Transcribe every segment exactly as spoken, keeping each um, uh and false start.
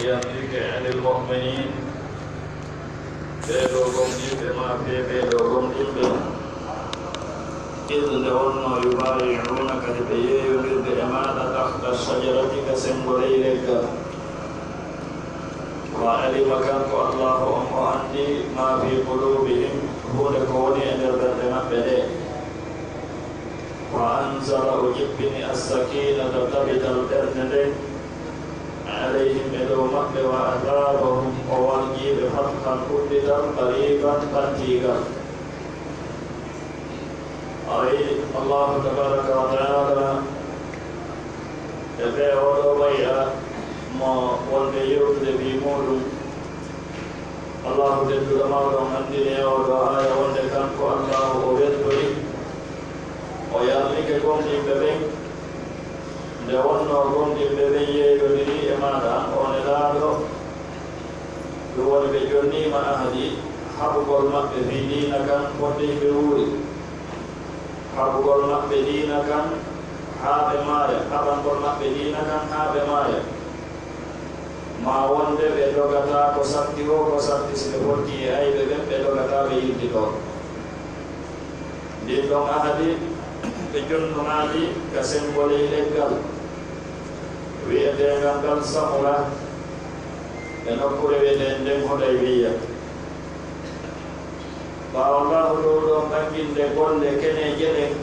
Yandike anil mu'minin, ɓee ɗoo gomɗinɓe maa fee ɓee ɗoo gomɗinɓe, id nde wonnoo yubaayi'uunaka hiɓe yeeyondirde e maaɗa tahta shajarati ka senngo ley leggal. Wa alima kanko Allaahu on o anndi maa fii quluubihim, huunde ko woni e nder ɓerɗe maɓɓe ɗe. Wa anzala o jippini assakiinata tabital ɓernde nden. Alayhim e dow maɓɓe, wa asaabahum o warjii ɓe fathan uddital qariiban ɓattiigal. Aray Allaahu tabaaraka wa ta'aala e fee oo ɗoo way'a mo wonɓe yewtude fii muuɗum. Allaahu tedduɗo mawɗo on anndini e oo ɗoo aaya wonde kanko Allaahu o weltori, o yarlike gomɗinɓe ɓen. Nde wonnoo gomɗinɓe ɓen yeeyondirii e maaɗa an oo Nelaaɗo, ɗum woni ɓe jonniima ahadi haɓugol maɓɓe fii diina kan fodde hiɓe wuuri, haɓugol maɓɓe diina kan haa ɓe maaya, haɓangol maɓɓe diina kan haa ɓe maaya. Maa wonde ɓe dogataa ko satti woo ko satti, si ɓe fottii e ayɓe ɓen, ɓe dogataa ɓe yiltitoo. Ndin ɗon ahadi ɓe jonnunaali ka senngo ley leggal wi'eteengal ngal Samura e nokkuure wi'eteende nden Hudaybiyya. Ɓaawo Allaahu ɗowɗo on ɓannginde golle keneeje ɗen,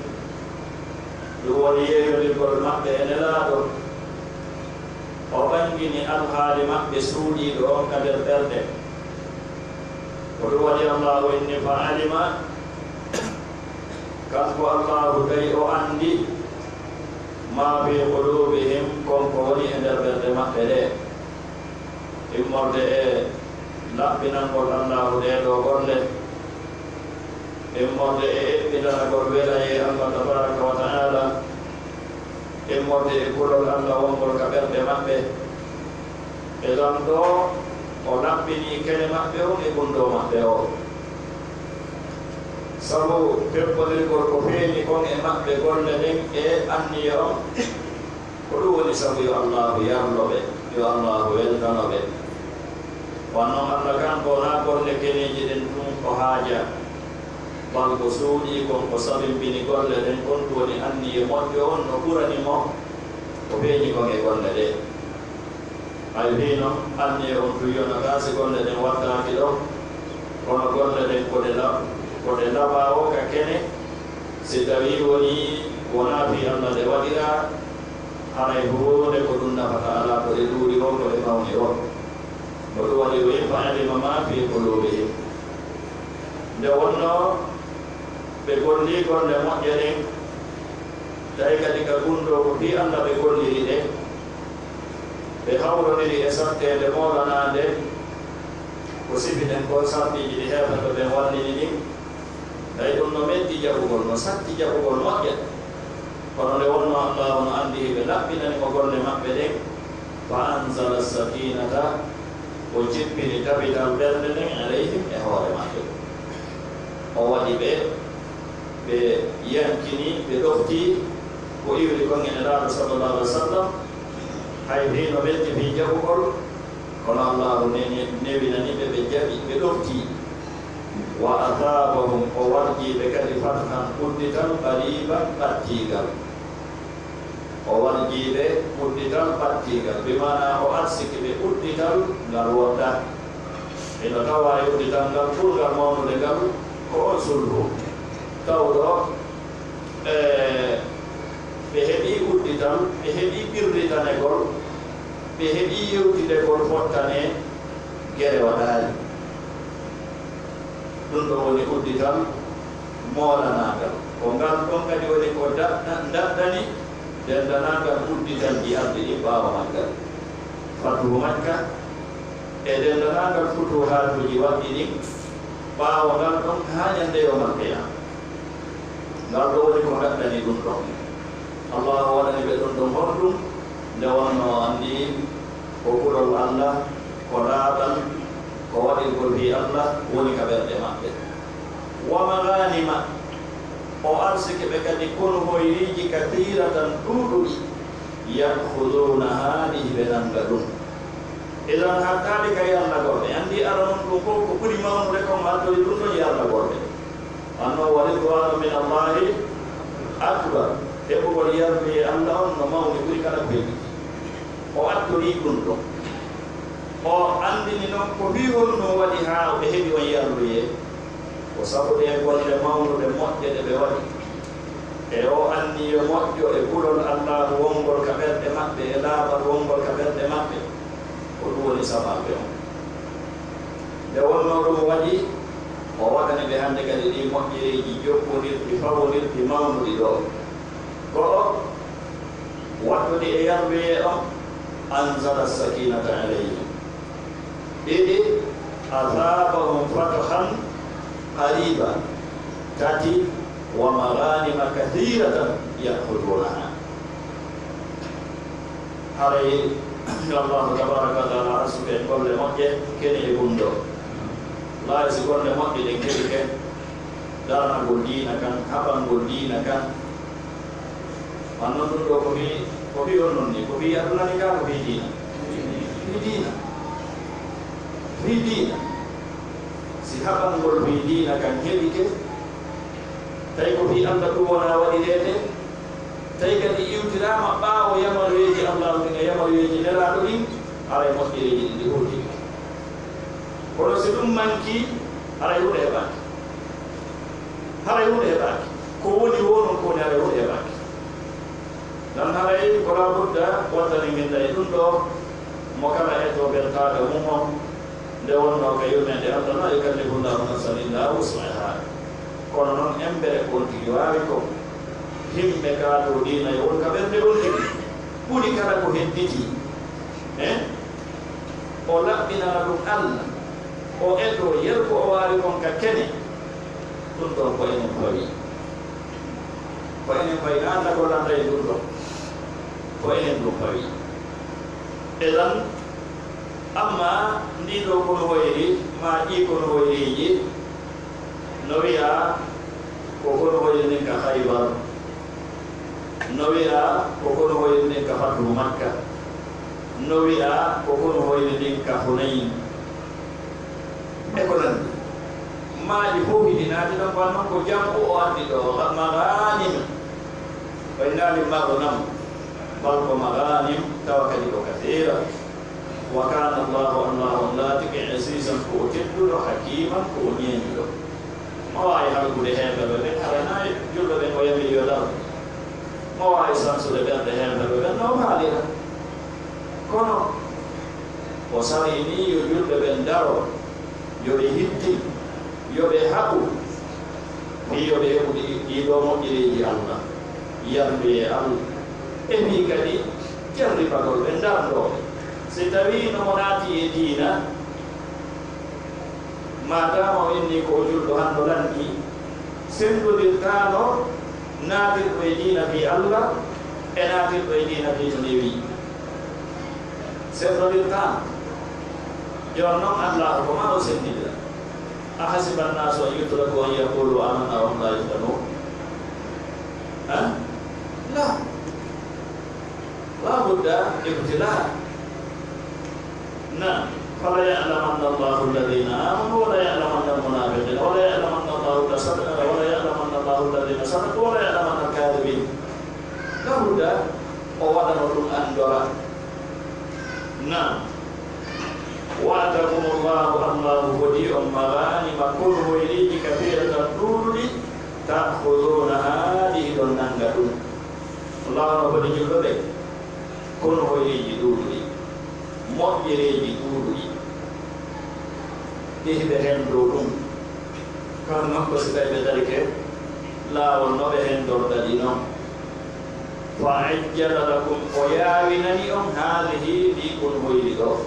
ɗum woni yeeyondirgol maɓɓe e Nelaaɗo, o ɓanngini alhaali maɓɓe suuɗiiɗo on ka nder ɓerɗe. Ko ɗum waɗi Allaahu inni, fa alima, kanko Allaahu tawi o anndi, maa fii quluubihim, kon ko woni e nder ɓerɗe maɓɓe ɗe. Immorde e laɓɓinangol Allaahu ɗee ɗoo golle, immorde e eɓɓindanagol welayee Allah tabaaraka wa ta'aala, immorde e kulol Allah wongol ka ɓerɗe maɓɓe. E ɗon ɗoo o laɓɓinii kene maɓɓe on e gunndoo maɓɓe oo. Sabu peppondirgol ko feeñi kon e maɓɓe golle ɗen e anniya on, ko ɗum woni sabu yo Allaahu yarlo ɓe, yo Allaahu weltano ɓe. Kono non Allah kan ko wonaa golle keneeje ɗen tun o haajaa, bal ko suuɗii kon, ko sabimbini golle ɗen kon, ɗum woni anniya moƴƴo on no ɓurani mo ko feeñi kon e golle ɗee. Hay fii non, anniya on tun yonataa si golle ɗen wattaaki ɗon, kono golle ɗen ko ɗe lab-, ko ɗe labaa woo ka kene, si tawii wonii wonaa fii Allah ɗe waɗiraa, haray huunde ko ɗum nafata alaa, ko ɗe ɗuuɗi woo, ko ɗe mawni woo. Ko ɗum waɗi o wi'i, fa alima maa fii quluubihim. Nde wonnoo ɓe gollii golle moƴƴe ɗen, tawi kadi ka gunndoo ko fii Allah ɓe golliri ɗe, ɓe hawrondiri e satteende moolanaande, ko sifi ɗen kon sarɗiiji ɗi heeferɓe ɓen wallini ɗin. Tawi ɗum no metti jaɓugol, no satti jaɓugol moƴƴa. Kono nde wonnoo Allaahu no anndi hiɓe laɓɓinani mo golle maɓɓe ɗen, fa anzala sakiinata, o jippini tabital ɓernde nden, alayhim, e hoore maɓɓe. O waɗi ɓe, ɓe yankini, ɓe ɗoftii, ko iwri kon e Nelaaɗo, sallallahu alaihi wa sallam, hay fii no metti fii jaɓugol, kono Allaahu ne-, ne-, newinani ɓe, ɓe jaɓi, ɓe ɗoftii. Wa asaabahum, o warjii ɓe kadi fathan, uddital, qariiban, ɓattiigal. O warjii ɓe uddital ɓattiigal, bi maanaa o arsiki ɓe uddital ngal woddaaki. Hino tawaa e uddital ngal ɓurngal mawnude ngal ko on sulhu. Tawɗo, e, ɓe heɓii uddital, ɓe heɓii ɓirritanegol, ɓe heɓii yewtidegol fottane gere waɗaali. Ɗum ɗoo woni uddital moolanaagal. Ko ngal ɗon kadi woni ko daɗɗa-, daɗɗani denndanangal udditalji arɗi ɗin ɓaawo maggal. Fatuhu Makka e denndanangal futuhaatuuji waɗɗi ɗin ɓaawo ngal ɗon haa ñande yawmal qiyaama. Ngal ɗoo woni ko daɗɗani ɗum ɗon. Allaahu waɗani ɓe ɗum ɗon honɗum? Nde wonnoo anndi ko kulol Allah, ko laaɓal, ko waɗirgol fii Allah woni ka ɓerɗe maɓɓe. Wa maghanima, o arsiki ɓe kadi konuhoyriiji kasiiratan ɗuuɗuɗi, ya'khuduunahaa ɗi hiɓe nannga ɗum. Idan, hattaali ka yarnagol ɓe. Anndi aranun ɗun fow ko ɓuri mawnude kon, hattoli ɗun ɗon yarnagol ɓe. Anno, "Wa ridwanu min Allahi akbar." Heɓugol yarluyee Alla on no mawni, ɓuri kala ko heɓi. O attorii ɗun ɗon. O anndini non ko fii honɗun waɗi haa ɓe heɓi on yarluyee. Ko sabu ɗee golle mawnuɗe moƴƴe ɗe ɓe waɗi. E oo anniye moƴƴo e kulol Allaahu wongol ka ɓerɗe maɓɓe, e laaɓal wongol ka ɓerɗe maɓɓe. Ko ɗun woni sabaabu on. Nde wonnoo ɗun waɗi, o waɗani ɓe hannde kadi ɗii moƴƴereeji jokkondirɗi, fawondirɗi, mawnuɗi ɗoo. Go'o, waɗɗude e yarluyee on, anzala sakinata alayhim. Ɗiɗi, asabahum fathan qariba. Tati, wa maghanima kathiratan ya'khudunaha. Haray Allahu tabaraka wa taala arsuke en golle moƴƴe, kene e gundoo. Laayi si golle moƴƴe ɗen keɓike, darnagol diina kan, haɓangol diina kan, man non ɗun ɗoo ko fii, ko fii on non ni, ko fii aduna ni kaa, ko fii diina. Fii diina. Fii diina. Si haɓangol fii diina kan heɓike, tawi ko fii Alla ɗun wonaa waɗireede, tawi kadi iwtiraama ɓaawo yamaruyeeji Allaahu ɗin e yamaruyeeji Nelaaɗo ɗin, haray moƴƴereeji ɗin ɗi hootike. Kono si ɗun mankii, haray huunde heɓaaki. Haray huunde heɓaaki. Ko woni woo non ko woni, haray huunde heɓaaki. Ɗan haray ko laa budda wattani min ɗay ɗun ɗoo, mo kala etoo beltaaɗo mun on, nde wonnoo ka yurmeende Alla, "Laa yukallifu Llaahu nafsan illaa wus'ahaa." Kono non, embere ko on tigi waawi kon, himme ka dow diina yo won ka ɓernde on tigi, ɓuri kala ko hedditii. Eh? O laɓɓinana ɗun Alla, o etoo yer ko o waawi kon ka kene, ɗun ɗon ko enen fawii. Ko enen fawii, na Alla gollanta en ɗun ɗon. Ko enen ɗun fawii. Idan, amma ndii ɗoo konuhoyri, maa ɗii konuhoyriiji, no wi'aa ko konuhoyri ndin ka Khaybar, no wi'aa ko konuhoyri ndin ka Fathu Makka, no wi'aa ko konuhoyri ndin ka Hunayn, e ko nanndi. Maaji fow hiɗi naati ɗon, kono non ko jam'u o addi ɗoo, maghanim. O innaali maghnam, bal ko maghanim, tawa kadi ko kasiira. Wa kaana Allaahu, Allaahu on laatike, azizan, ko o tedduɗo, hakiiman, ko o ñeeñuɗo. Mo waawi halkude heeferɓe ɓen, hara naa julɓe ɓen o yamiri yo daro. Mo waawi sansude ɓerɗe heeferɓe ɓen, no o faalira. Kono o sari'inii yo julɓe ɓen daro, yo ɓe hittin, yo ɓe haɓu, fii yo ɓe heɓu ɗi, ɗii ɗoo moƴƴereeji Alla, yarluyee Alla, e fii kadi jarribagol ɓe, ndarndoo ɓe. Si tawii no mo naati e diina, maadaama o innii ko o julɗo, hanno lanndii, senndodirtaano naatirɗo e diina fii Alla e naatirɗo e diina fii no newii. Senndodirtaano. Jooni non, Allaahu ko maa o senndindira. أحسب الناس أن يتركوا أن يقولوا آمنا وهم لا يفتنون؟ Ha? لا. لا بد ابتلاء. نعم. فليعلمن الله الذين آمنوا وليعلمن المنافقين وليعلمن الله الذين صدقوا وليعلمن الكاذبين. Labuda o waɗano ɗum anndora. Naam. وعدكم الله, Allaahu hodii on, مغانم, konuhoyreeji, كثيرة, ɗuuɗuɗi, تأخذونها, ɗi hiɗon nannga ɗum. Allaahu no hodi julɓe ɓen konuhoyreeji ɗuuɗuɗi, moƴƴereeji ɗuuɗuɗi, ɗi hiɓe henndoo ɗum. Kono non ko si tawi ɓe darike laawol no ɓe henndorta ɗi non. فعجل لكم, o yaawinani on, هذه, ɗi konuhoyri ɗoo.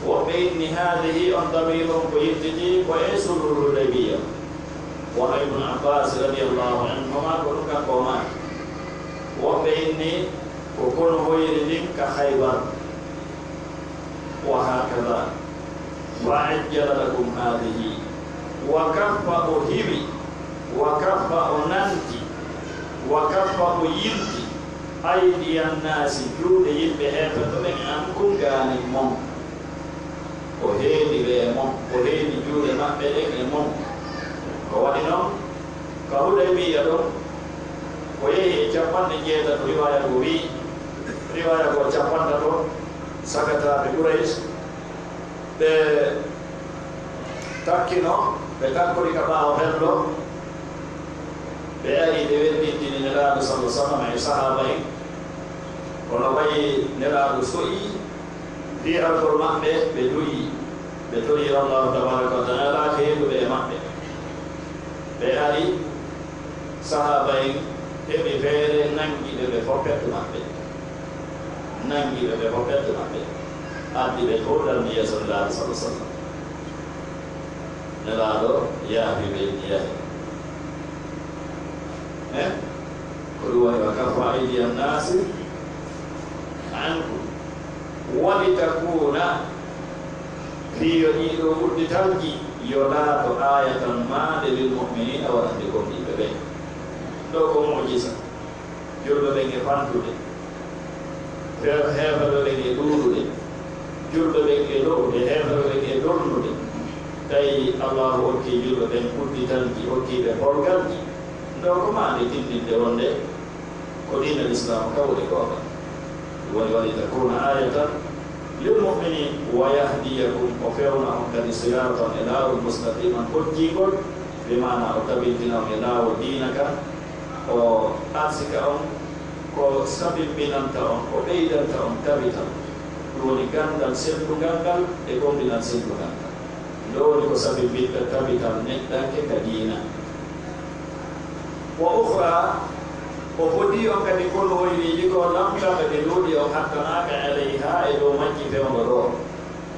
Woɓɓe inni هذه on damiir on ko yettitii ko e sulhul Hudaybiyya. Wano Ibnu Abbaas radiyallaahu anhumaa ko ɗum kanko o maaki. Woɓɓe inni ko konuhoyri ndin ka Khaybar. وهكذا فعجل لكم هذه. وكف, o hiwi, وكف, o nanti, وكف, o yilti, أيدي الناس, juuɗe yimɓe heeferɓe ɓen, عنكم, gaanin mon. Heedi ɓe e mon, ko heedi juuɗe maɓɓe ɗen e mon. Ko waɗi non, ka Hudaybiyya ɗon, ko yehi e cappanɗe jeetato, riwaaya goo wi'i, riwaaya goo cappantato, sakataaɓe Quraysh, ɓe takkino, ɓe takkori ka ɓaawo fello, ɓe ari, ɓe weddintini Nelaaɗo, sallallahu alaihi wasallam, e sahaaba en, kono wayi Nelaaɗo so'i, fii argol maɓɓe, ɓe du'ii, ɓe torii Allaahu tabaaraka wa ta'aala heeduɓe e maɓɓe. Ɓe ari, sahaaba en heɓi feere, nangi ɓe, ɓe fow pettu maɓɓe. Nangi ɓe, ɓe fow pettu maɓɓe. Addi ɓe fow darni yeeso Nelaaɗo, sallallahu alaihi wasallam. Nelaaɗo yaafi ɓe, yahi. Eh? Ko ɗum woni, "Wa kaffa aydiya nnaasi ankum, wa litakuuna," fii yo ɗii ɗoo udditalji yo laato "aayatan" maande, "lil mu'miniina", wonande gomɗinɓe ɓen. Ɗoo ko mu'jiza. Julɓe ɓen e fantude. Fe-, heeferɓe ɓen e ɗuuɗude. Julɓe ɓen e lo'ude, heeferɓe ɓen e dolnude. Tawi Allaahu hokkii julɓe ɓen udditalji, hokkii ɓe polgalji. Ɗoo ko maande tindinde wonde ko diina Lislaamu ka woni goonga. Ɗum woni, "Wa litakuuna aayatan lil mu'miniin, wa yahdiyakum", o fewna on kadi, "siraatan", e laawol, "mustaqiiman", hojjiingol, bi maana o tabintina on e laawol diina kan, o arsika on ko sabimbinanta on, o ɓeydanta on tabital. Ɗum woni ganndal sellungal ngal e gomɗinal sellungal ngal. Ɗoo woni ko sabi mbiɗɗa tabital neɗɗanke ka diina. Wa ukhraa, o fodii on kadi konuhoyriiji ko lam taqdiruu, ɗi on hattanaaka, alayhaa, e dow majji fewndo ɗoo.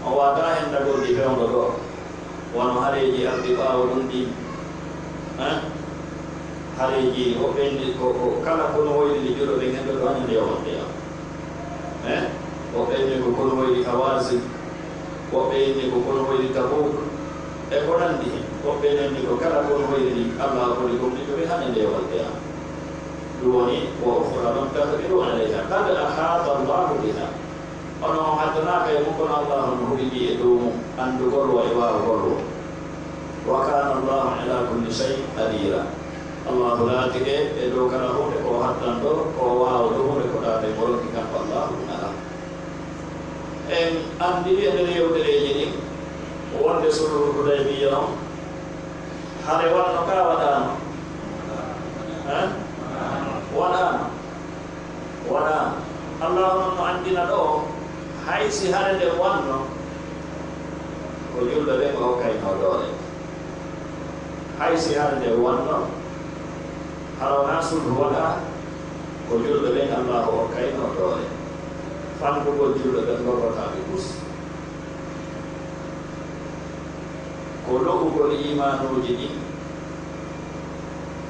On waawataa hendagol ɗi fewndo ɗoo. Wano hareeji arɗi ɓaawo ɗum ɗin. Eh? Hareeji woɓɓe indi ko, ko kala konuhoyri ndi julɓe ɓen hendoto hannde yawmal qiyaama. Eh? Woɓɓe indi ko konuhoyri Hawaazin. Woɓɓe inni ko konuhoyri Tabuuk, e ko nanndi hen. Woɓɓe nanndi ko kala konuhoyri ndi Allaahu fodi gomɗinɓe ɓen hannde nde yawmal qiyaama. Ɗum woni, "wa ukhraa lam taqdiruu alayhaa, qad ahaata Allaahu bihaa." Onon on hattanaaka e mun, kono Allaahu no huɓindii e dow mun, anndugol wo e waawugol wo. "Wa kaana Allaahu alaa kulli shay'in qadiiraa." Allaahu laatike e dow kala huunde ko o hattanɗo, ko o waawuɗo huunde ko ɗaate mo ronki kanko Allaahu ɗum alaa. En anndiri e nder yewtereeji ɗin wonde sulhu Hudaybiyya on, hare wanno kaa waɗaano? Eh? Waɗaano. Waɗaano. Allaahu non no anndina ɗoo, hay si hare nden wanno, ko julɓe ɓen o hokkaynoo doole. Hay si hare nden wanno, hara wonaa sulhu waɗaa, ko julɓe ɓen Allaahu hokkaynoo doole. Fandugol julɓe ɓen lorrataa ɓe tus. Ko lo'ugol iimaanuuji ɗin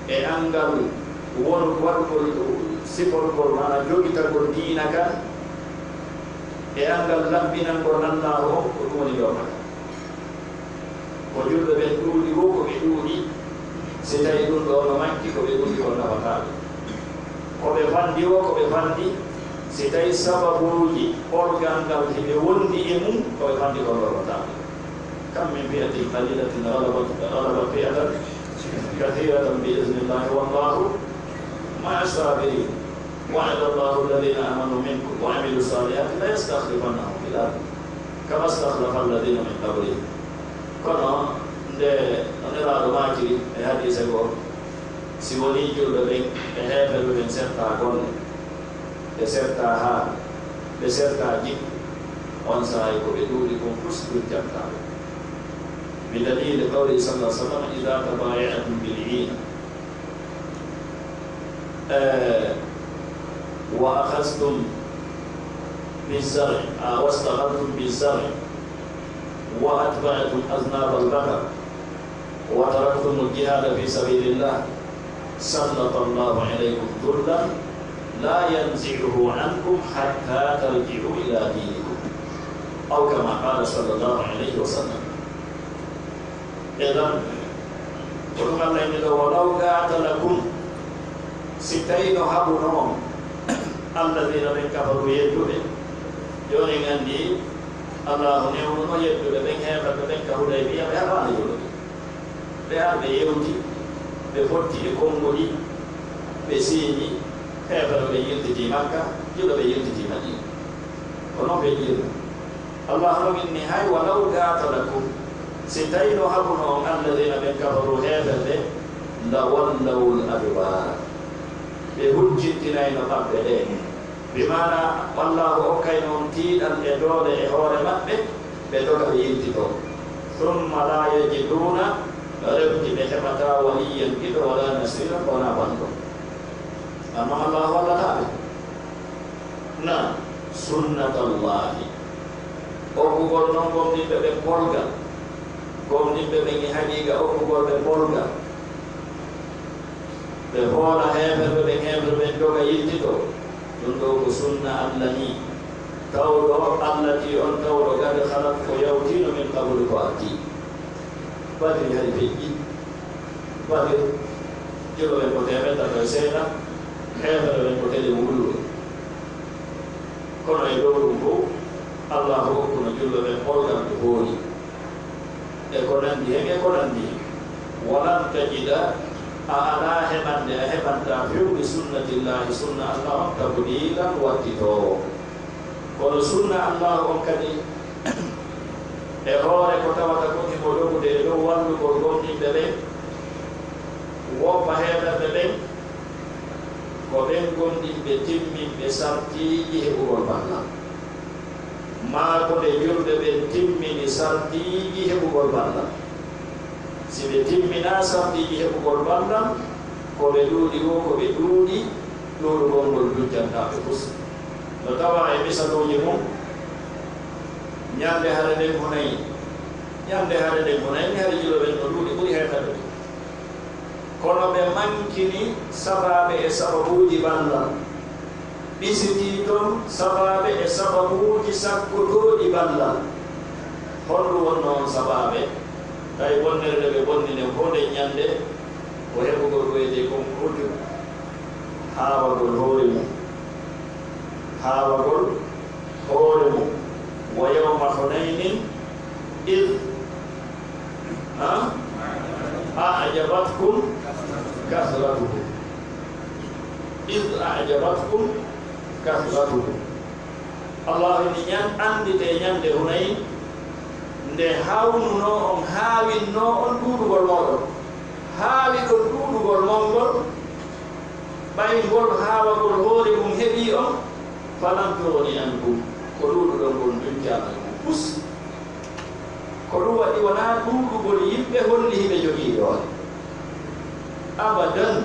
e anngal wonu-, waɗugol, siforgol, maanaa jogitagol diina kan, e anngal laɓɓinangol Allaahu on, ko ɗum woni lorrataa. Ko julɓe ɓen ɗuuɗi woo ko ɓe ɗuuɗi, si tawii ɗum ɗoo no manki, ko ɓe ɗuuɗi kon nafataa ɓe. Ko ɓe fanɗi woo ko ɓe fanɗi, si tawii sababuuji polgal ngal hiɓe wondi e mum, ko ɓe fanɗi kon lorrataa ɓe. Kam min fi'atin qaliilatin ghalabat, ghalabat fi'atan kathiiratan bi iznillaahi wallaahu ma'a saabiriin. Wa'ada Allaahu alladhiina aamanuu minkum wa 'amilu saalihaati la yastakhlifannahum fil ardi kamaa stakhlafa alladhiina min qablihim. Kono nde Nelaaɗo maakiri e hadiise goo, si wonii julɓe ɓen e heeferɓe ɓen sertaa golle, ɓe sertaa haala, ɓe sertaa jikku, on saa'i ko ɓe ɗuuɗi kon fuu si ɗum jantaa ɓe. Bi daliili qawlihi sallallaahu alayhi wa sallam, "Idhaa tabaaya'tum bil 'iina." Eh, "wa akhadhtum biz-zar'i, ah, washtaghaltum biz-zar'i, wa atba'tum aznabal baqar, wa taraktumul jihada fi sabilillah, sallatallaahu alaykum dhullan la yanzi'uhu 'ankum hatta tarji'u ila diinikum." Aw kamaa qaala sallallaahu alayhi wa sallam. Idan, ko ɗum Allah inni ɗoo, "Walaw qaatalakum", si tawii no haɓuno on, "alladhiina", ɓen, "kafaruu", yedduɓe. Jooni en anndi, Allaahu newnuno yedduɓe ɓen, heeferɓe ɓen ka Hudaybiya, ɓe haɓaali junuɓe. Ɓe ari ɓe yewti, ɓe fotti e konguɗi, ɓe siiñi, heeferɓe ɓen yiltitii Makka, junuɓe ɓen yiltitii Madiina. Ko non ɓe yi'iri. Allaahu no inni, hay walaw qaatalakum, si tawii no haɓuno on, alladhiina ɓen kafaruu, heeferɓe, lawallawul adbaara. Ɓe hujjintinayno ɓabbe ɗe. Bi maanaa, Allaahu okkayno on tiiɗal e doole e hoore maɓɓe, ɓe doga ɓe yiltitoo. Thumma laa yajiduuna, refti ɓe heɓataa waliyyan giɗo, walaa nasiiran, ko wonaa banndo. Ammaa Allaahu wallataa ɓe. Naam, sunnatallaahi. Okkugol non gomɗinɓe ɓen polgal. Gomɗinɓe ɓen e haqiiqa okkugol ɓe polgal. Ɓe hoola heeferɓe ɓen, heeferɓe ɓen doga yiltitoo. Ɗun ɗoo ko sunna Alla nii. Tawɗo, Alla tii on tawɗo, qad khalat, ko yawtiino, min qablu, ko artii. Badri hari feƴƴi. Badri, junuɓe ɓen ko teemeɗɗe tato e seeɗa, heeferɓe ɓen ko tele wulwul. Kono e dow ɗun fow, Allaahu okkuno junuɓe ɓen polgal ɓe hooli. E ko nanndi hen, e ko nanndi hen. Walan tajida, a alaa heɓande, a heɓantaa few li sunnatillaahi, sunna Alla on, tabdiilan, wattitoowo. Kono sunna Allaahu on kadi, e hoore ko tawata kon himo dogude e dow wallugol gomɗinɓe ɓen, woppa heeferɓe ɓen, ko ɓen gomɗinɓe timminɓe sartiiji heɓugol ballal. Maa ko nde julɓe ɓen timmini sartiiji heɓugol ballal. Si ɓe timminaa sartiiji heɓugol ballal, ko ɓe ɗuuɗi woo, ko ɓe ɗuuɗi, ɗuuɗugol ngol dujjantaa ɓe fus. No tawaa e misaluuji mun, ñande hare nden Hunayni. Ñande hare nden Hunayni, hari julɓe ɓen no ɗuuɗi, ɓuri heeferɓe ɓen. Kono ɓe mankini sabaabe e sababuuji ballal. Ɓisitii ton sabaabe e sababuuji sakkotooɗi ballal. Honɗun wonnoo on sabaabe? Tawi bonnere nde ɓe bonni nden fow nden ñande, ko heɓugol ko wi'etee kon ujub, haawagol hoore mun. Haawagol hoore mun. Wa yawma Hunaynin iz, ha? A'jabatkum kathratuhum. Iz a'jabatkum kathratuhum. Allaahu inni, ñan-, annditee ñande Hunayn, nde haawnunoo on, haawinnoo on ɗuuɗugol mooɗon. Haawiɗon ɗuuɗugol mon ngol, ɓay ngol haawagol hoore mun heɓii on, falam tughni ankum, ko ɗuuɗuɗon kon dujjaano e mun fus. Ko ɗun waɗi wonaa ɗuuɗugol yimɓe holli hiɓe jogii doole. Abadan.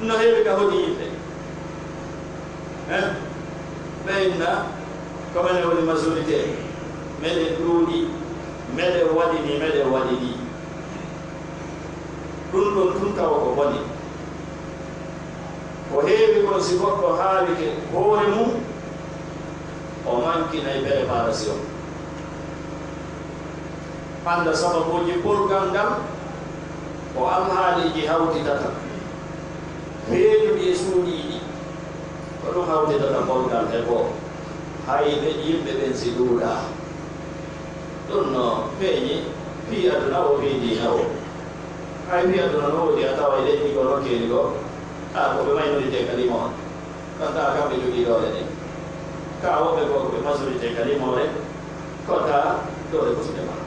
No heewi ka hoɗi yimɓe. Eh? Ɓe inna, ko menen woni majorité. Meɗen ɗuuɗi, meɗen waɗi nii, meɗen waɗi nii. Ɗun ɗon tun tawa ko boni. Ko heewi kon, si goɗɗo haawike hoore mun, o mankinay préparation. Annda sababuuji polgal ngal, ko alhaaliiji hawtitata, feeñuɗi e suuɗiiɗi. Ko ɗun hawtitata polgal heɓoo. Hay ɓe yimɓe ɓen si ɗuuɗaa. Ɗun no feeñi fii aduna woo, fii diina woo. Hay fii aduna no woodi a taway leydi goo, nokkeeli goo, a ko ɓe minorité ka limo on. Kanta kamɓe jogii doole ɗen. Ka woɓɓe goo ko ɓe majorité ka limoore, kanta doole ko si ɓe mara.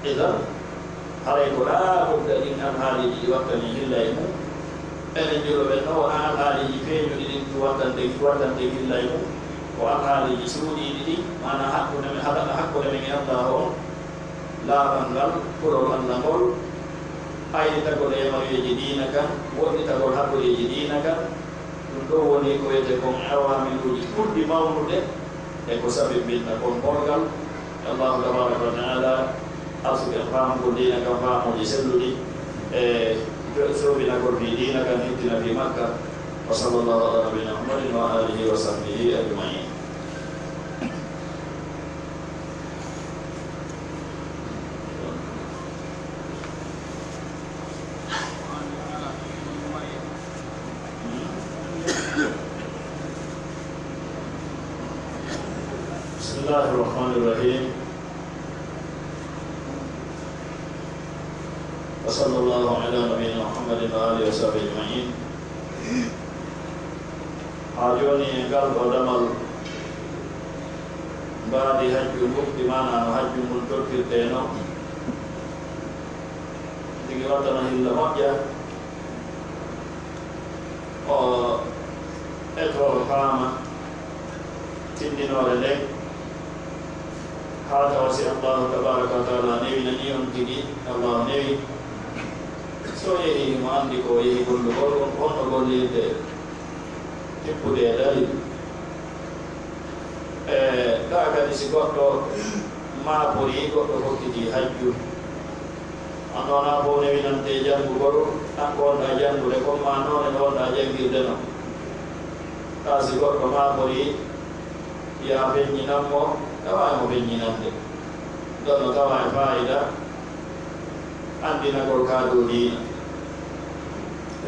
Idan, haray ko laa budda ɗin alhaaliiji ɗi wattanii hilla e mun. Enen julɓe ɓen no wonaa alhaaliiji feeñuɗi ɗin ɗi wattanten, ɗi wattanten hilla e mun. Ko alhaaliiji suuɗiiɗi ɗin, maanaa hakkunde men, haɗaɗa hakkunde men e Allaahu on, laaɓal ngal, kulol Alla ngol, aynitagol e yamaruyeeji diina kan, woɗɗitagol haɓɓoreeji diina kan. Ɗun ɗoo woni ko wi'etee kon awaamiluuji ɓurɗi mawnude e ko sabimbinta kon polgal. Allaahu tabaaraka wa ta'aalaa arsuku en faamugol diina kan faamuuji selluɗi, e soobinagol fii diina kan, hittina fii makka. Wa sallallaahu alaa nabiyyinaa Muhammadin wa aalihi wa sahbihi ajma'iin. بسم الله الرحمن الرحيم. وصلى الله على نبينا محمد وآله وصحبه أجمعين. Haa jooni e ngal ɗoo damal mbaadi hajju ngun, ɗi maanaa no hajju ngun tottirtee non. Tigi wattana hilla moƴƴa. O etoo faama tindinoore nden, haa tawa si Allaahu tabaaraka wa taala newinanii on tigi, Allaahu newi, si o yehii himo anndi ko o yehi gollugol, on ko honno gollirde, tippude e dalil. E, kaa kadi si goɗɗo maaporii, goɗɗo hokkitii hajju, An noon a fow newinante janngugol, an ko wonɗaa janngude kon maa noone no wonɗaa janngirde non. Kaa si goɗɗo maakorii, yo a feññinan mo, tawaa e mo feññinande. Ɗon no tawaa e faayida anndinagol ka dow diina.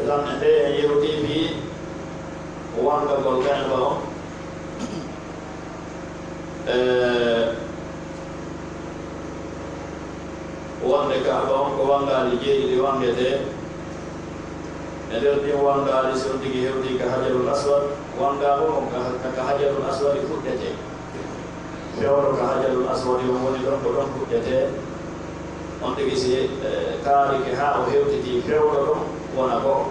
E tan e nde en yewtii fii wanngagol Kaaba on, E, wonde Kaaba on ko wanngaali jeeɗiɗi wanngetee. E nder ɗin wanngaali, si on tigi hewtii ka Hajarul Aswad, wanngaa on ka, ka, ka Hajarul Aswadi fuɗɗetee. Fewndo ka Hajarul Aswadi on woni ɗon, ko ɗon fuɗɗetee. On tigi si, e, taarike haa o hewtitii fewndo ɗon, wona go'o.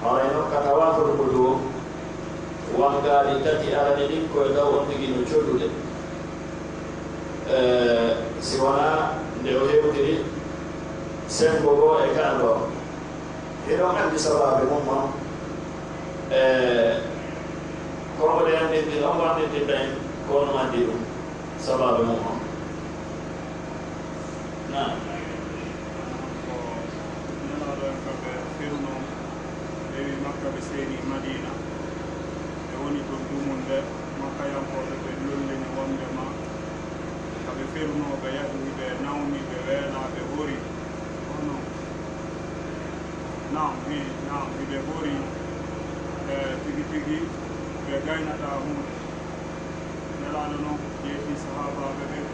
Hono e non ka tawaaful quduum, wanngaali tati arani ɗin ko e taw on tigi no codude. E, si wonaa nde o hewtiri senngo goo e Kaaba on. Hiɗon anndi sabaabu mum on? E, ko mboɗo anndintin, on anndintinta en ko on anndi ɗum, sabaabu mum on. Naam. Ko nelaaɗo en ka ɓe ferunoo, rewi Makka, ɓe seeni Madiina, ɓe woni ton dumunde, Makkayankooɓe ɓen lollini wonndema ka ɓe ferunoo, ɓe yahi, ɓe nawni, ɓe weelaa, ɓe hori. Kono, naam, wi, naam, wi ɓe hori, e, tigi tigi, ɓe gaynataa huunde. Nelaaɗo non yeetii sahaabaaɓe ɓen,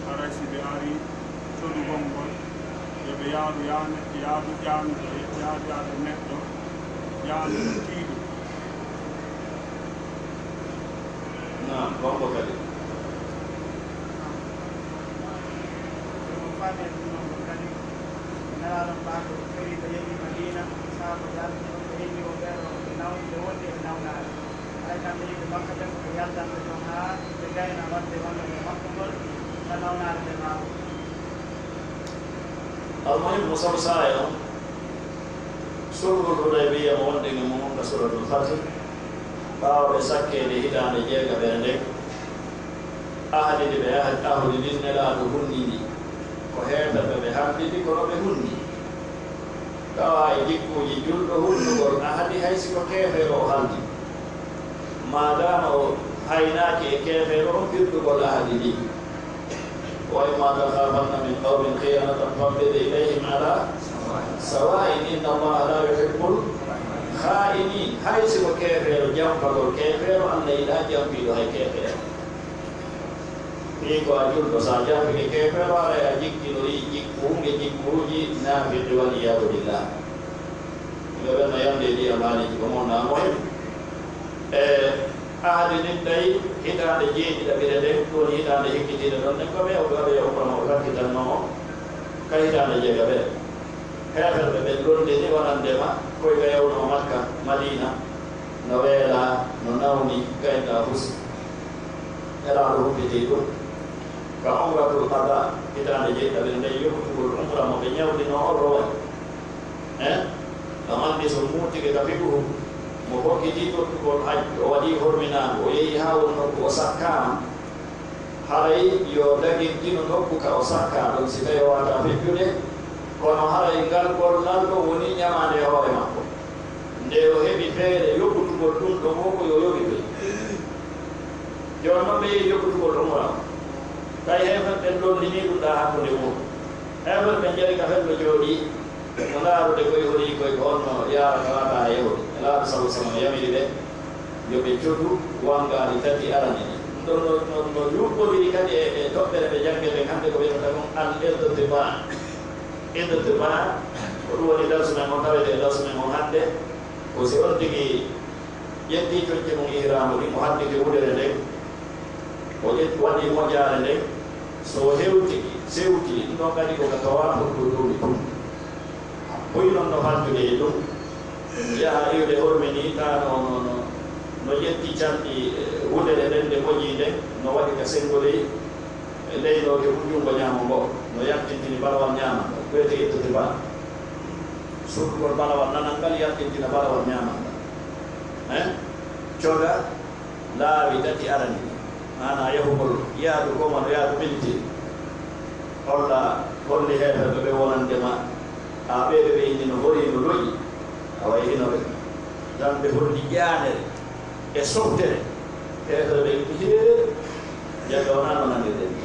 haray si ɓe arii codugol ngol, yo ɓe yaaru yaane, yaadu ƴaami, yaadu yaade neɗɗo, ƴaami no tiiɗi. Naam, bambo kadi. Ɗum o faami e ɗum non ko kadi, Nelaaɗo on ɓaaɗo ferii ɓe yehi Madiina, sahaabaaɓe Alla ɓen ɓe yehi o ɓeeɗo ɓe naw-, ɓe wondi e nawnaare. Hay kamɓe yimɓe Makka ɓen ko ɓe yaltanɓe ton haa ɓe gayna waɗde wonde ɓe maɓɓugol ka nawnaare nden maa. Almuhimmu, sabu saaya on, sulhul Hudaybiyya mo wonɗen e mun ka Suuratul Fathi, ɓaawo ɓe sakkeede hitaande jeegaɓere nden, ahadi ndi ɓe ahadi, ahdi ndin Nelaaɗo hunni ndi, ko heeferɓe ɓe haldi ndi, kono ɓe hunni. Tawaa e jikkuuji julɗo hunnugol ahadi, hay si ko keefeero o haldi. Maadaama o haynaaki e keefeero on firtugol ahadi ndin. وإما تخافن من قوم خيانة فانبذ إليهم على سواء إن الله لا يحب الخائنين. Hay si ko keefeero, jampagol keefeero, Alla yiɗaa jampiiɗo hay keefeero. Fii ko a julɗo, so a jampike keefeero, haray a jikkinorii jikku, hunde jikkuuji naafiqi, wal iyaadu billah. Yimɓe ɓen no yamde e ɗii amaaniji ko mon na muhim. E ahadi ndin tawi hitaande jeeɗiɗaɓire nden, ɗun woni hitaande hikkitiinde ɗon nden, ko ɓe o ɓe waɗoya umra mo ɓe fakkitannoo on ka hitaande jeegaɓere. Heeferɓe ɓen londini wonandema koy ka yawnoo Makka, Madiina, no weelaa, no nawni, gayndaa fusi. Nelaaɗo humpitii ɗun ka umratul qadaa, hitaande jeeɗiɗaɓire nden, yoɓtugol umra mo ɓe ɲawndinoo on roway. Eh? No anndi so muurtike ka fiqhu, mo hokkitii tottugol hajju, o waɗii horminaango, o yehi haa won nokku o sakkaama, haray yo dagintino nokku ka o sakkaa ɗon, si tawii o waawataa feccude, kono haray ngal gollal ɗon wonii ɲamaande e hoore makko. Nde o heɓi feere yoɓutugol ɗun ɗon woo ko yo yoɓitoy. Jooni non ɓe yehi yoɓutugol umra on. Tawi heeferɓe ɓen londinii ɗun ɗaa hakkunde mun. Heeferɓe ɓen jarii ka fello jooɗii. No ndaarude koy horii koy ko honno yaarata laata e hoɗi. Nelaaɗo sallallahu alaihi wasallam yamiri ɓe yo ɓe codu wanngaari tati arani ɗin. No, no, no, no yuɓɓodiri kadi e, e toɓɓere nde janngen ɗen hannde, ko wi'ata kon al-idtiba'. Idtiba', ko ɗum woni darsu men on, tawete e darsu men on hannde. Ko si on tigi ƴetti conci mum ihraamu ɗin, o hadditi wudere nden, o ƴetti, waɗi moƴaare nden, so o hewtiki, sewti, ɗum ɗon kadi ko ka tawaaful quduumi tun. Buy non no haldude e ɗum, yaha iwde hormi ni, taa no, no, no, no ƴetti canɗi, eh, wudere nden, nde moƴi nden, no waɗi ka senngol e ley ɗo, ke ɓuri junngo ɲaamo ngo, no yaltintini balawal ɲaamal ngal, wi'etee idtiba'. Suuɗugol balawal nanal ngal yaltintina balawal ɲaamal ngal. Eh? Coda laawi tati arani ɗin. Maanaa yahugol, yaadu goo wano yaadu miniti. Holla, holli heeferɓe ɓen wonande ma, haa ɓee ɓe ɓe inni no horii, no lo'i, awa e hino ɓe. Tan ɓe holli ƴaanere e softere. Heeferɓe ɓen inni, hee, jagga wonaa no nanirɗen ni.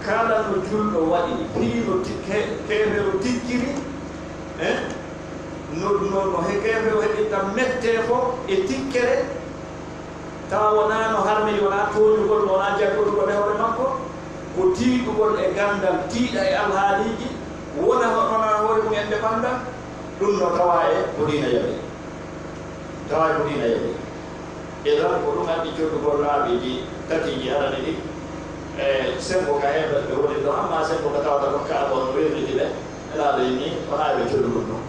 Kala no julɗo waɗi, fii no ti-, ke-, keefeero tikkiri, eh? No, no, no he-, keefeero heɓirta mettee fow e tikkere, tawa wonaa no harmiri, wonaa tooɲugol mo, wonaa jaggotugol e hoore makko, ko tiiɗugol e ganndal, tiiɗa e alhaaliiji, wona hoɗona hoore mum en nde fannda, ɗum no tawaa e ko diina yaɓi. Tawaa e ko diina yaɓi. Idan, ko ɗum addi coddugol laabi ɗi tati ɗi arani ɗi, e senngo ka heeferɓe woni ɗon, amma senngo ka tawata kon Kaaba on no wirniti ɓe, Nelaaɗo inni, wonaa ɓe coddugol ɗum.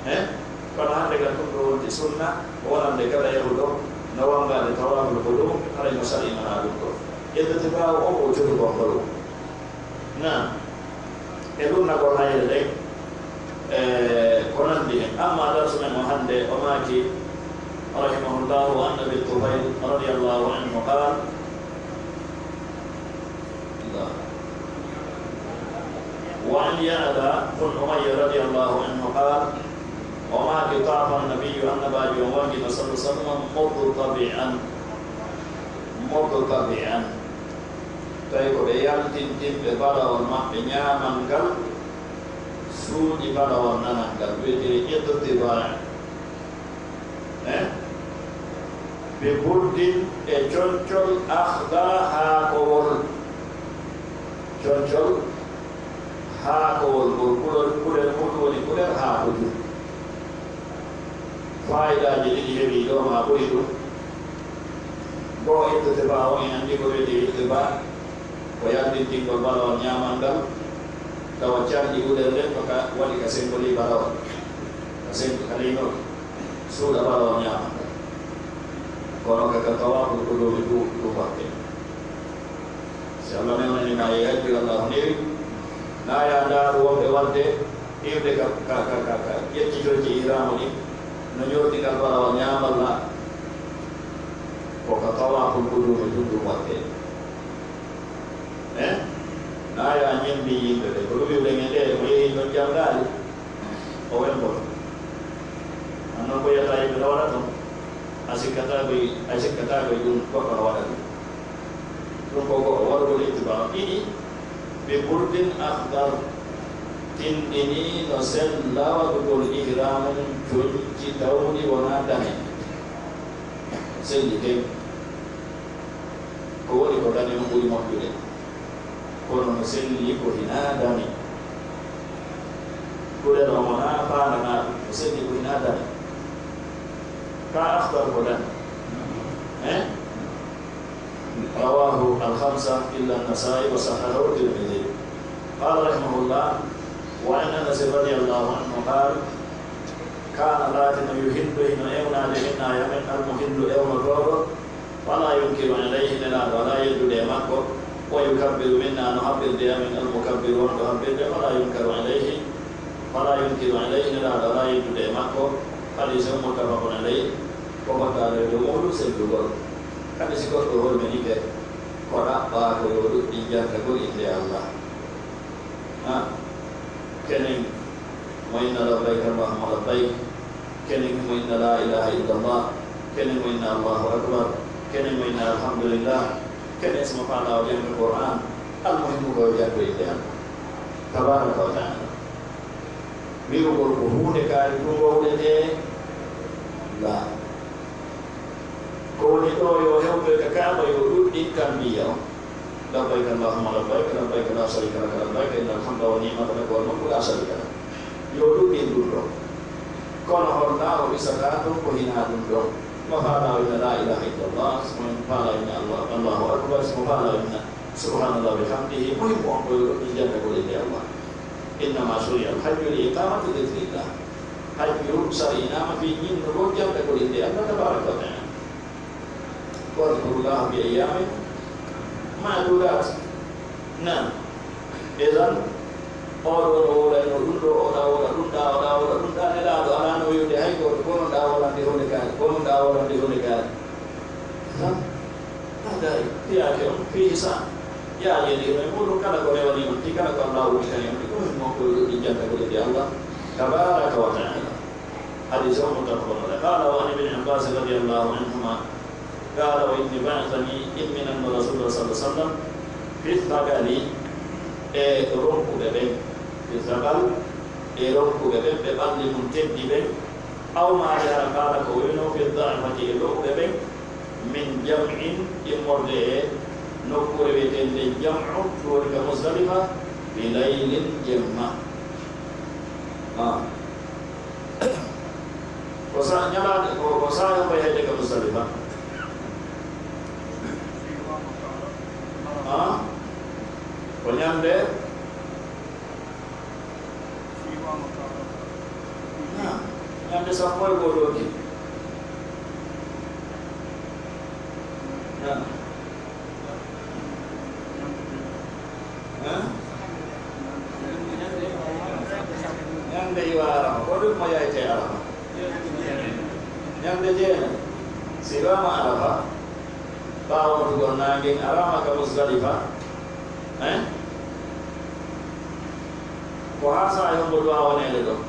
Eh? Kono hannde kan ɗum ɗo wonti sunna, ko wonande kala yahuɗo no wanngaade tawaaful quduum, haray no sari'inanaa ɗum ɗo. Ƴettete ɓaawo o, ko coddugol ngol. Naam. E ɗunnagol hayre ɗen, e ko nanndi hen. Amma darsu men o hannde, o maaki, rahimahullahu, an Abi Tufayl, radiyallahu anhu, qaal, وعن يعلى بن أمية رضي الله عنه قال، وما طاف النبي، Annabaajo on wanngino, صلى الله عليه وسلم، مضطبعا، مضطبعا. Tawi ko ɓe yaltintinɓe balawol maɓɓe ɲaamal ngal, suuɗi balawol nanal ngal, wi'etee idtiba'. Eh? Bi burdin, e concol, akhdara, haakowol. Concol haakowol, ngol kulol, kulel mum woni kulel haakojum. Faayidaaji ɗiɗi heɓi ɗo, maa ɓuri ɗum. Goo, idtiba' on, en anndi ko wi'etee idtiba'. Ko yaltintingol balawol ɲaamal ngal, tawa canɗi gudel nden ko ka waɗi ka senngolii balawol, ka senngo ka leynol, suuɗa balawol ɲaamal ngal. Kono ka, ka tawaaful quduumi du, ɗum waɗtee. Si Allah newnanii ma e hajju, Allah newi, na yaa ndaaru wonɓe waɗde, iwde ka, ka, ka, ka, ka ƴetti conci ihraamu ɗin, no ɲorti ngal balawol ɲaamal la, ko ka tawaaful quduumi tun ɗum waɗtee. Eh? Na yaa ɲembi yimɓe ɓe, ko ɗum iwɗen e nde, mo yehi ɗon janngaali, o wemboto. An non ko yiyata yimɓe no waɗa ton, a sikkataa ko, a sikkataa ko ɗum goɗɗo no waɗa ɗum. Ɗum ko go'o, waɗugol ittiba'. Ɗiɗi, bi burdin akhdar, tinndinii no sella waɗugol ihraamu mum conci tawɗi wonaa dame. Selli kay. Ko woni ko dame on ɓuri moƴƴude. Kono no selli ko hinaa dame. Kulel on wonaa faandanaa ɗum. No selli ko hinaa dame. Ka akhdar ko dame. Eh? رواه الخمسة إلا النسائي وصححه الترمذي. قال رحمه الله، وعن أنس رضي الله عنه قال، كان laatino يهل hino ewnaade منا e amen المهل ewnotooɗo, فلا ينكر عليه Nelaaɗo alaa yeddude e makko, ويكبر منا no habbirde e amen المكبر wonɗo habbirde, فلا ينكر عليه، فلا ينكر عليه Nelaaɗo alaa yeddude e makko. Hadiisun متفق عليه. Ko battaaɗo e dow muuɗum sellugol. Kadi si goɗɗo horminike, ko ɗaɓɓaa ko yo ɗuɗɗin jantagol innde Allah. Ha? Kenen mo inna labbayka Allahumma labbayk, kenen mo inna laa ilaaha illallah, kenen mo inna Allahu akbar, kenen mo inna alhamdulillah, kenen si mo faalaa o jannga Qur'aan, almuhimmu ko yo janngo innde Allah tabaaraka wa ta'aala. Wi'ugol ko huunde kaari tun wowletee? Laa. Ko woni ɗoo, yo hewtoy ka Kaaba, yo ɗuɗɗin. Talbiya on, "Labbayka Allahumma labbayka, labbayka la sharika laka labbayka, innal hamda wan ni'mata laka wal mulku la sharika lak." Yo ɗuɗɗin ɗun ɗon. Kono honɗaa o ɓisata ɗon ko hinaa ɗun ɗon? Mo faalaa o inna laa ilaaha illallah, si mo faalaa o inna Allah-, Allahu akbar, si mo faalaa o inna subhanallah wa bihamdihi, muhimmu on ko yo ɗuɗɗin jantagol innde Allah. Innama shuri'a al-hajju li iqamati dhikrillah. Hajju sari'inaama fii ñinnugol jantagol innde Allah tabaraka wa ta'ala. Wadhkurullaha fi ayyamin ma'dudat. Naam. Idan, oo ɗoo no wowlayno ɗun ɗoo, oo ɗaa wowla ɗun ɗaa, oo ɗaa wowla ɗun ɗaa, Nelaaɗo alaano wi'ude hay gooto, ko non ɗaa wowlande huunde kaari, ko non ɗaa wowlande huunde kaari. Idan, hada fiyaake on, fii hisan. Yaajeede hino e muuɗum, kala ko rewanii on, ti kala ko Allaahu udditanii on, ɗum ko ɗum jantagol e Allah tabaaraka wa ta'aala. Hadiis on muttafaqun alayh. Qaala wa an ibni Abbaas radiyallaahu anhumaa, qaala wa inni ba'athanii, imminanno Rasuulullaahi sallallaahu alayhi wa sallam, fi thaqali, e ronkuɓe ɓen, fi thaqal, e ronkuɓe ɓen, ɓe ɓalli mun teddi ɓen, aw maa jahara, qaala ko o wi'unoo, fi dha'fati, e lo'uɓe ɓen, min jam'in, immorde e nokkuure wi'eteende Jam'u, ɗum woni ka Muzdalifa, bi laylin, jemma. Ah. Ko sa-, ñalaande, ko, ko saaya moye heɓde ka Muzdalifa? Ah? Ko ñande? Naam. Ñande sappo e go'o ɗoo ki. Naam. Eh? Ñande iwa Arafa, ko ɗum mo yayte Arafa? Ñande jeenay, si iwaama Arafa, ɓaawo wutugol naange, araama ka Muzdalifa, eh? Ko haa sa'a hombo du'a woneede ɗon?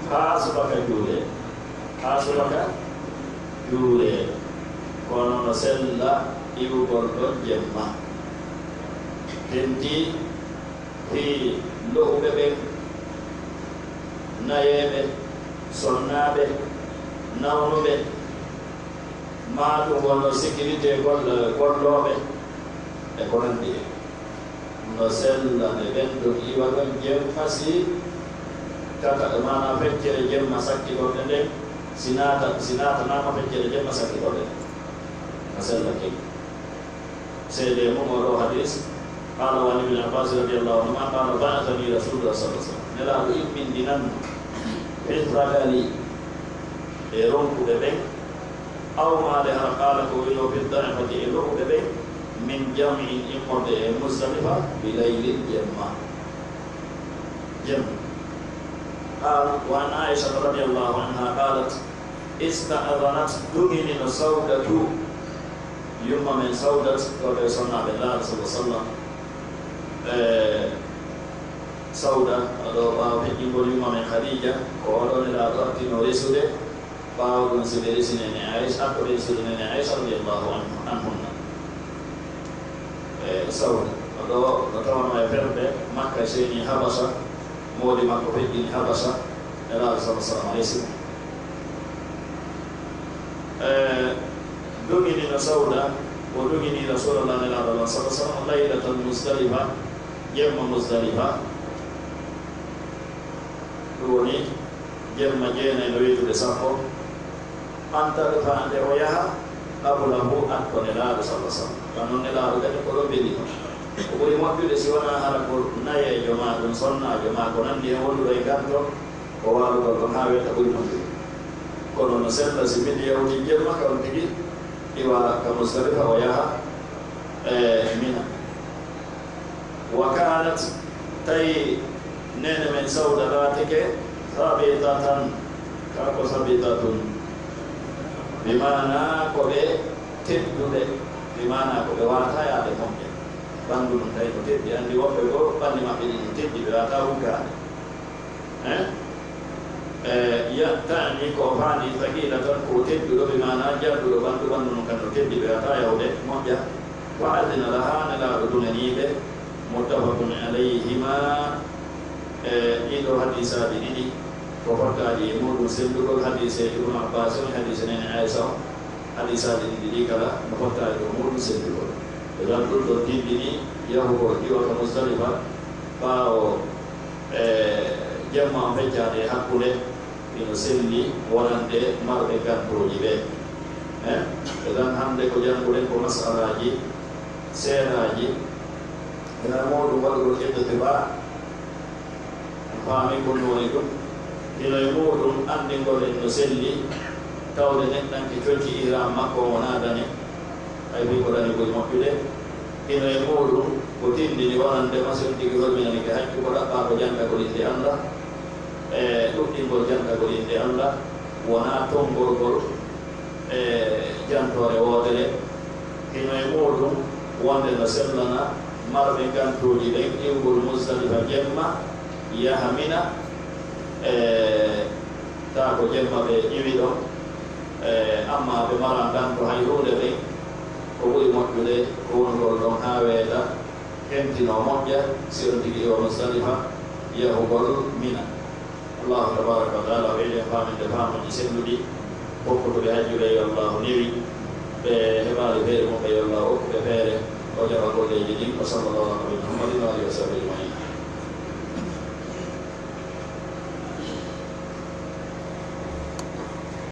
Haa subaka juulee. Haa subaka juulee. Kono no sella iwugol ɗon jemma. Tentii fii lo'uɓe ɓen, nayeeɓe, sonnaaɓe, nawnuɓe, maa ɗum wonno sécurité gol-, gollooɓe, e ko nanndi hen. No sella nde ɓen ɗon iwa ɗon jemma si tata, maanaa feccere jemma sakkitorɗe nden, si naata-, si naatanaama feccere jemma sakkitorɗe nden. No sella kadi. Seedee mun oo ɗoo hadiis, qaala wa an ibni Abbaas radiyallaahu anhumaa qaala ba'athanii Rasuulullaahi sallallaahu alayhi wa sallam. Nelaaɗo immindinanno, fi thaqali, e ronkuɓe ɓen, aw maa jahara, qaala ko wi'unoo, fi dha'fati, e lo'uɓe ɓen, min jam'in, immorde e Muzdalifa, bi laylin, jemma. Jemma. Qaala, wa an Aa'ishata radiyallaahu anhaa qaalat, ista'dhanat, duŋinino Sawdatu, yumma men Sawdat, ko ɓe sonnaaɓe Nelaaɗo sallallaahu alayhi wa sallam. E, Sawda, o ɗoo ɓaawo feƴƴingol yumma men Khadiija, ko o ɗoo Nelaaɗo artinoo resude, ɓaawo ɗun si ɓe resi neene Aisha, ko ɓe resi neene Aisha radiyallaahu anhu-, anhunna. E, Sawda, o ɗoo no tawanoo e ferɓe Makka, seenii Habasha, moodi makko feƴƴini Habasha, Nelaaɗo sallallaahu alayhi wa sallam resi mo. E, duŋinino Sawda, o duŋini Rasuulullaahi Nelaaɗo lan sallallaahu alayhi wa sallam, laylatal Muzdalifa, jemma Muzdalifa, ɗum woni jemma jeenay no weetude sappo, an tadfa'a, nde o yaha, qablahu, atto Nelaaɗo sallallaahu alayhi wa sallam. Ka non Nelaaɗo kadi ko ɗon belino. Ko ɓuri moƴƴude si wonaa hara ko nayeejo maa ɗum sonnaajo maa ko nanndi hen wonduɗo e ganto, ko waalugol ɗon haa weeta ɓuri moƴƴude. Kono no sella si midi yawti jemma, ka on tigi iwa ka Muzdalifa, o yaha e Mina. Wa kaanat, tawi neene men Sawda laatike, saabitatan, kaa ko saabitatun, bi maanaa ko ɓe tedduɓe, bi maanaa ko ɓe waawataa yaade moƴƴa. Ɓanndu mum tawi no teddi, anndi woɓɓe goo ɓalli maɓɓe ɗin no teddi, ɓe waawataa wuggaade. Eh? Eh, ya-, ta'ni ko o faandi, saqiilatan, ko o tedduɗo, bi maanaa jalluɗo ɓanndu, ɓanndu mum kan no teddi, ɓe waawataa yahude moƴƴa. Fa adina lahaa, Nelaaɗo duŋanii ɓe. Muttafaqun alayhimaa, e ɗii ɗoo hadiisaaji ɗiɗi, Ko fottaaɗi e muuɗum sellugol hadiiseeji Ibnu Abbaas on e hadiise Neene Aysa on, hadiisaaji ɗiɗi ɗii kala no fottaaɗi e muuɗum sellugol. Idan ɗum ɗon tinndini yahugol iwata Musdalifa ɓaawo, e, jemma on feccaade e hakkunde, hino selli wonande marɓe gantooji ɓe. Eh? Idan hannde ko jannguɗen ko masalaaji seeɗaaji, ina e muuɗum waɗugol iqtibaa, en faami ko woni ɗum. Hino e muuɗum anndingol en no selli, tawde neɗɗanke conci ihram makko on wonaa dane, hay fii ko dane ɓuri moƴƴude. Hino e muuɗum ko tinndini wonande ma si on tigi horminanike hajju, ko ɗaɓɓaa ko jantagol innde Alla, e ɗuɗɗingol jantagol innde Alla, wonaa tonngorgol e jantoore wootere. Hino e muuɗum wonde no sellana marɓe gantooji ɓen iwgol Musdalifa jemma, yaha Mina, e taa ko jemma ɓe iwi ɗon, e amma ɓe maraa nganto hay huunde ɓen, ko ɓuri moƴƴude ko wonugol ɗon haa weeta, hentinoo moƴƴa, si on tigi iwa Musdalifa, yahugol Mina. Allahu tabaaraka wa taala weeli en faaminde faamuuji selluɗi, hokkutuɓe hajjuɓe yo Allahu newi, ɓe heɓaali feere muɓɓe yo Allahu okku ɓe feere, o jaɓa golleeji ɗin. Wa sallallahu ala nabiyina Muhammadin wa alihi wa sahbihi.